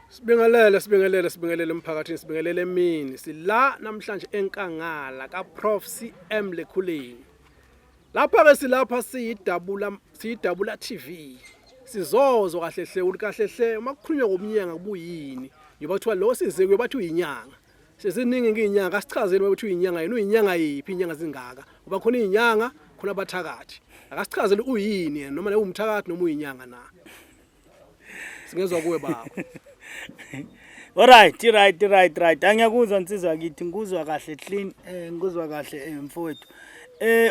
Sibingelele, sibingelele, sibingelele emphakathini, sibingelele emini. Sila namhlanje enkangala kaProf CM Lekhuleni. Lapha ke silapha siyidabula, siyidabula TV. Sizozwa kahle hle ukuthi kahle hle uma kukhulunywa ngobunyanga kubuyini. Njengoba kuthiwa lo size kuye bathi uyinyanga. Seziningi ngiyinyanga, asichazele uma bethi uyinyanga yena uyinyanga yiphi inyanga zingaka. Ngoba khona izinyanga, khona abathakathi. Akasichazele uyini yena noma umthakathi noma uyinyanga na. Singezwa kuwe baba. Alright, right, right, right. Angiyakuzwa nsizwa kithi, ngikuzwa kahle clean, ngikuzwa kahle mfowethu.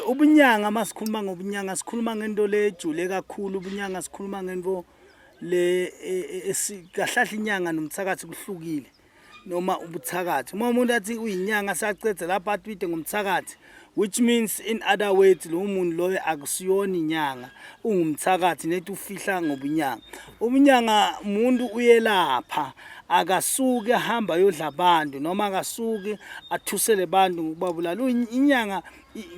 Ubunyanga masikhuluma ngobunyanga sikhuluma ngento lejule kakhulu, ubunyanga sikhuluma ngento le kahlahla inyanga nomthakathi kuhlukile. Noma ubuthakathi. Uma umuntu athi uyinyanga sacedza lapha atwite ngomthakathi, which means in other words lo muntu loyo akusiyona inyanga, ungumthakathi nethi ufihla ngobunyanga. Ubunyanga umuntu uyelapha, akasuke ahamba ayodla abantu noma akasuke athusele abantu ngokubabulala. Inyanga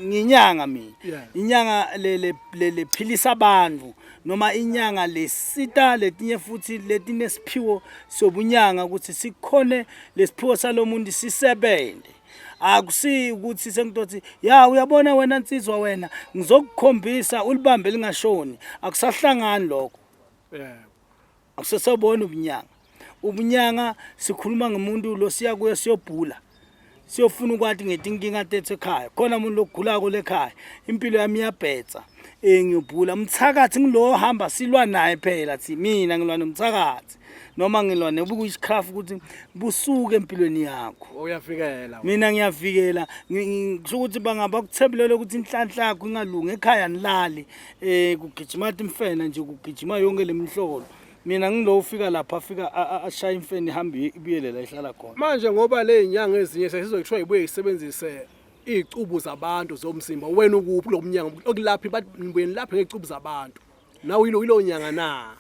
nginyanga mina. Inyanga le lephilisa abantu noma inyanga lesita letinye futhi letinesiphiwo sobunyanga ukuthi sikhone lesiphiwo salomuntu sisebenze. Akusi ukuthi sengitothi ya uyabona wena nsizwa wena ngizokukhombisa ulibambe lingashoni, akusahlangani lokho. Akusesebona ubunyanga. Ubunyanga sikhuluma ngomuntu lo siya kuye siyobhula. Siyofuna ukwati ngetinkinga tethu ekhaya. Khona umuntu lokugulako lekhaya. Impilo yami iyabhetsa. Ngiyobhula umthakathi ngilo hamba silwa naye phela thi mina ngilwa nomthakathi noma ngilwa nebuwitchcraft ukuthi busuke empilweni yakho. Uyavikela. Mina ngiyavikela. Kusho ukuthi bangabakuthembelela ukuthi inhlanhla yakho ingalungi ekhaya nilali. Kugijima imfena nje, kugijima yonke lemhlolo. Mina ngilo ufika lapha afika ashaya imfene ihambe ibuyele la ihlala khona. Manje ngoba le zinyanga ezinye sesizokuthiwa ibuye isebenzise izicubu zabantu zomzimba, wena ukuphi kulo mnyango okulaphi bathi nibuye nilaphe ngezicubu zabantu, nawe yilo nyanga na?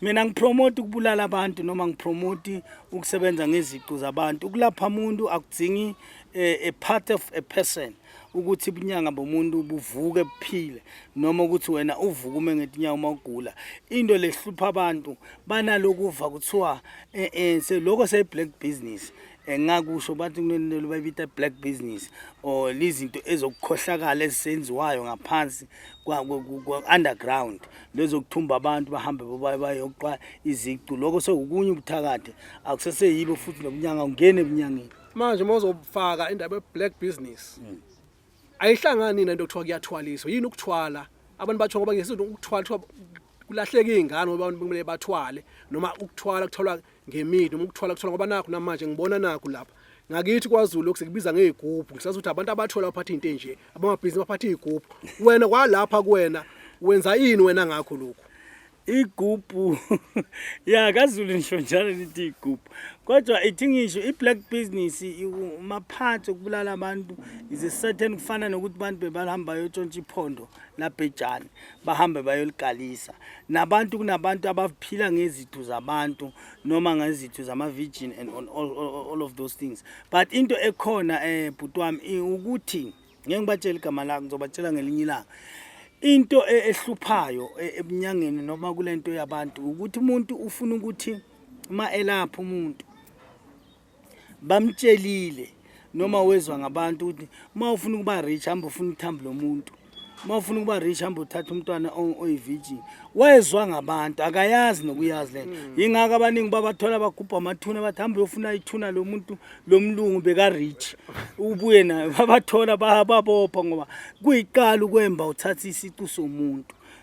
Mina ngipromote ukubulala abantu noma ngipromote ukusebenza ngezicu zabantu. Ukulapha umuntu akudzingi a part of a person ukuthi ubunyanga bomuntu buvuke buphile noma ukuthi wena uvuke ume ngetinyawo uma ugula. Into lehlupha abantu banalokuva kuthiwa seloko sey black business. Ngakusho bathi kunento bayibita black business or lizinto ezokukhohlakala ezisenziwayo ngaphansi kwa underground lezokuthumba abantu bahambe bayoqa izicu. Lokho sekukunye ubuthakathe, akuseseyibo futhi nobunyanga, ungene ebunyangeni. Manje uma uzofaka indaba ye-black business ayihlangani nento kuthiwa kuyathwaliswa. Yini ukuthwala? Abantu bathiwa ngoba ngesintu ukuthwala kuthiwa kulahleka iy'ngane ngoba abantu kumele bathwale, noma ukuthwala kutholwa ngemithi, noma ukuthwala kutholwa ngoba nakhu namanje ngibona nakhu lapha ngakithi kwaZulu lokhu sikubiza ngey'gubhu. Ngisazi ukuthi abantu abathola baphatha into enje, abamabhizinisi baphatha iy'gubhu. Wena kwalapha kuwena wenza ini wena ngakho lokhu? Igubhu ya kaZulu nisho njalo nithi igubhu, kodwa ithi ngisho i-black business maphansi okubulala abantu is a certain, kufana nokuthi abantu bebahamba bayotshontsha iphondo labhejane bahambe bayolikalisa. Nabantu kunabantu abaphila ngezithu zabantu noma ngezithu zama-virgin and on all of those things. But into ekhona bhuti wami ukuthi ngeke ngibatshele igama lakho, ngizobatshela ngelinye ilanga. Into ehluphayo ebunyangeni noma kulento yabantu ukuthi umuntu ufuna ukuthi uma elapha umuntu bamtshelile noma wezwa ngabantu ukuthi uma ufuna ukuba rich hamba ufuna ithambo lomuntu, uma ufuna ukuba rich hamba uthatha umntwana oyi-virgin. Wezwa ngabantu, akayazi nokuyazi lento. Yingakho abaningi babathola bagubha amathuna bathi hamba uyofuna ithuna lomuntu lomlungu beka rich ubuye naye, babathola babopha ngoba kuyiqala ukwemba uthatha isicu somuntu.